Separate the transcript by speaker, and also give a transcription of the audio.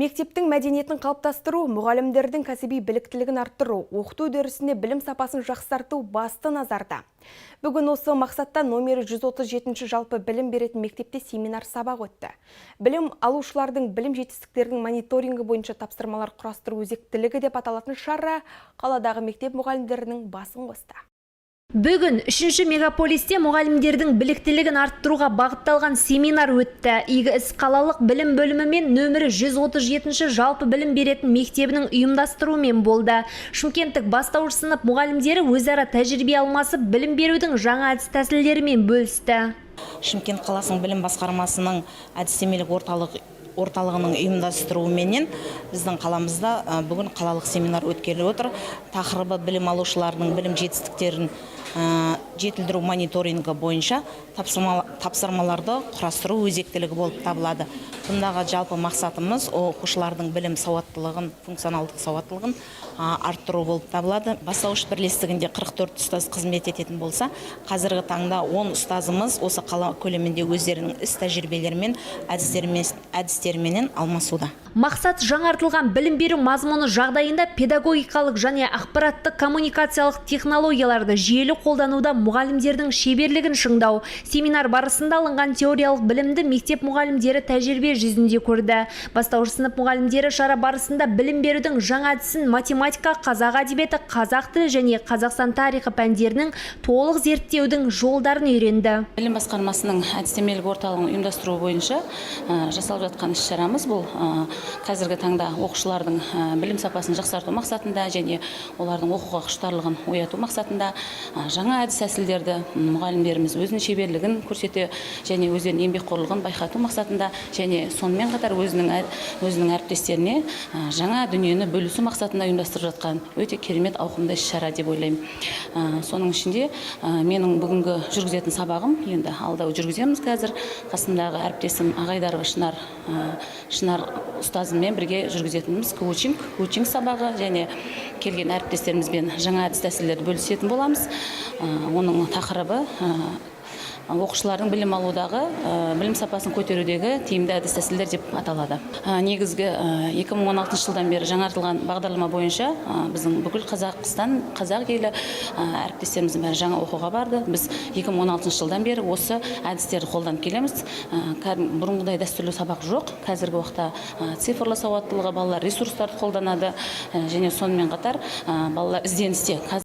Speaker 1: Мектептің мәдениетін қалыптастыру, мұғалімдердің кәсіби біліктілігін арттыру, оқыту үдерісінде білім сапасын жақсарту басты назарда. Бүгін осы мақсатта номері 137 жалпы білім беретін мектепте семинар сабақ өтті. Білім алушылардың білім жетістіктерінің мониторингі бойынша тапсырмалар құрастыру өзектілігі деп аталатын шара қаладағы мектеп мұғалімдерінің басын қосты.
Speaker 2: Бүгін үшінші мегаполисте мұғалімдердің біліктілігін арттыруға бағытталған семинар өтті. Игі іс қалалық білім бөлімі мен нөмірі 137 жалпы білім беретін мектебінің ұйымдастыруымен болды. Шымкенттік бастауыш сынып мұғалімдері өзара тәжірибе алмасып, білім берудің жаңа әдіс тәсілдерімен бөлісті.
Speaker 3: Шымкент қаласының білім басқармасының әдістемелік орталығының ұйымдастыруыменен біздің қаламызда бүгін қалалық семинар өткеріліп отыр. Тақырыбы: білім алушылардың білім жетістіктерін жетілдіру мониторингі бойынша тапсырмаларды құрастыру өзектілігі болып табылады. Бұндағы жалпы мақсатымыз оқушылардың білім сауаттылығын, функционалдық сауаттылығын арттыру болып табылады. Бастауыш бірлестігінде 44 ұстаз қызмет ететін болса, қазіргі таңда 10 ұстазымыз осы қала көлемінде өздерінің іс тәжірибелерімен, әдістеріменен алмасуда.
Speaker 2: Мақсат: жаңартылған білім беру мазмұны жағдайында педагогикалық және ақпараттық коммуникациялық технологияларды жүйелі қолдануда мұғалімдердің шеберлігін шыңдау. Семинар барысында алынған теориялық білімді мектеп мұғалімдері тәжірибе жүзінде көрді. Бастауыш сынып мұғалімдері шара барысында білім берудің жаңа әдісін математика, қазақ әдебиеті, қазақ тілі және Қазақстан тарихы пәндерінің толық зерттеудің жолдарын үйренді.
Speaker 4: Білім басқармасының әдістемелік орталығын ұйымдастыру бойынша жасалып жатқан іс шарамыз бұл қазіргі таңда оқушылардың білім сапасын жақсарту мақсатында және олардың оқуға құштарлығын ояту мақсатында жаңа әдіс тәсілдерді мұғалімдеріміз өзінің шеберлігін көрсете және өздерінің еңбекқорлығын байқату мақсатында және сонымен қатар өзінің әріптестеріне жаңа дүниені бөлісу мақсатында ұйымдастырып жатқан өте керемет, ауқымды іс шара деп ойлаймын. Соның ішінде менің бүгінгі жүргізетін сабағым, енді алда жүргіземіз, қазір қасымдағы әріптесім Ағайдарова Шынар, Шынар ұстазыммен бірге жүргізетініміз коучинг сабағы және келген әріптестерімізбен жаңа әдіс тәсілдерді бөлісетін боламыз. Оның тақырыбы оқушылардың білім алудағы білім сапасын көтерудегі тиімді әдіс тәсілдер деп аталады. Негізгі 2016 жылдан бері жаңартылған бағдарлама бойынша біздің бүкіл Қазақстан, қазақ елі, әріптестеріміздің бәрі жаңа оқуға барды. Біз 2016 жылдан бері осы әдістерді қолданып келеміз. Кәдімгі бұрынғыдай дәстүрлі сабақ жоқ. Қазіргі уақытта цифрлы сауаттылығы, балалар ресурстарды қолданады және сонымен қатар балалар ізденісте.